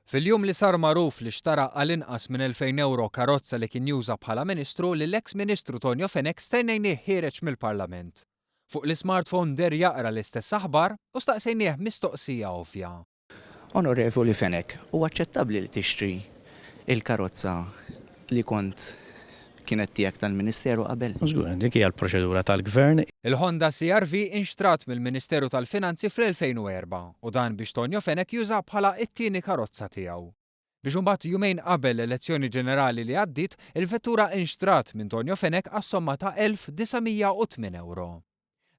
Fil-jum li sar magħruf li xtara għal inqas minn 2,000 ewro karozza li kien juża bħala Ministru, lill-eks Ministru Tonio Fenech stennejnieh ħiereġ mill-Parlament. Fuq l-ismartphone deher jaqra l-istess aħbar u staqsejnieh mistoqsija ovvja. Onorevoli Fenech, huwa aċċettabbli li tixtri l-karozza li kont kienet tiegħek tal-Ministeru qabel? Żgur, dik hija l-proċedura tal-Gvern. Il-Honda CR-V inxtrat mill-Ministeru tal-Finanzi fl-2004 u dan biex Tonio Fenech jużaha bħala t-tieni karozza tiegħu. Biex imbagħad jumejn qabel l-elezzjoni ġenerali li għaddiet, il-vettura inxtrat minn Tonio Fenech għas-somma ta' 1,908 ewro.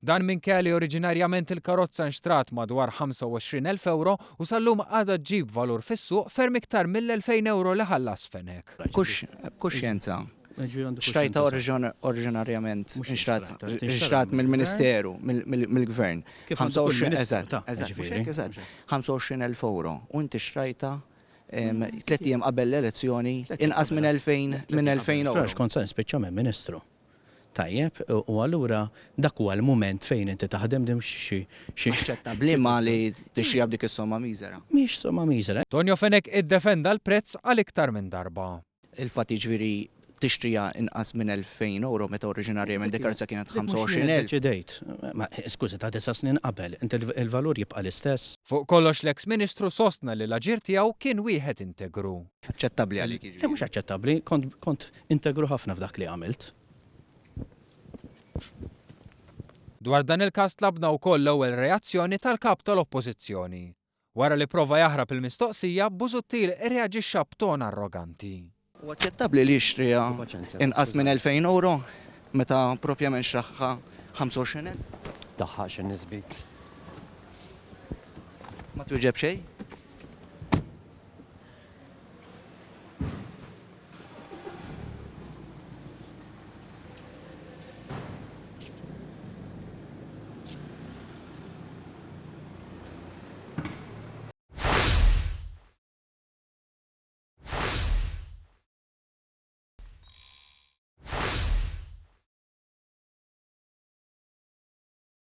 Dan minkejja li oriġinarjament il-karozza nxtrat madwar 25,000 ewro u sal-lum għadha ġġib valur fis-suq ferm iktar mill-2,000 ewro li ħallas Fenech. B'kuxjenza, xtrajtha oriġinarjament nxtrat mill-Ministeru, mill-Gvern. 25, eżatt, eżatt, mhux hekk, eżatt. 25,000 ewro u inti xtrajtha tlett ijiem qabel l-elezzjoni inqas minn 2,000 minn 2,000 ewro. Għax kont se nispiċċa minn Ministru. Tajjeb, u allura dak huwa l-mument fejn inti taħdem din mhux xi xi. Aċċettabbli imma li tixtriha b'dik is-somma miżera. Mhix somma miżera. Tonio Fenech iddefenda l-prezz għal iktar minn darba. Il-fatt jiġifieri tixtriha inqas minn 2,000 ewro meta oriġinarjament dik karozza kienet Dik mhux jien 25,000. iddeċidejt. Ma skużi ta' disa' snin qabel, inti l-valur jibqa' l-istess. Fuq kollox l-eks Ministru sostna li l-aġir tiegħu kien wieħed integru. Aċċettabbli għalik jiġifieri? Le mhux aċċettabbli, kont kont integru ħafna f'dak li għamilt. Dwar dan il-każ tlabna wkoll l-ewwel reazzjoni tal-Kap tal-Oppożizzjoni. Wara li prova jaħrab il-mistoqsija, Busuttil irreaġixxa b'ton arroganti. Huwa aċċettabbli li jixtriha inqas minn 2,000 ewro meta propjament xtraha 25,000? Daħħaqx in-nies bik. Ma twieġeb xejn?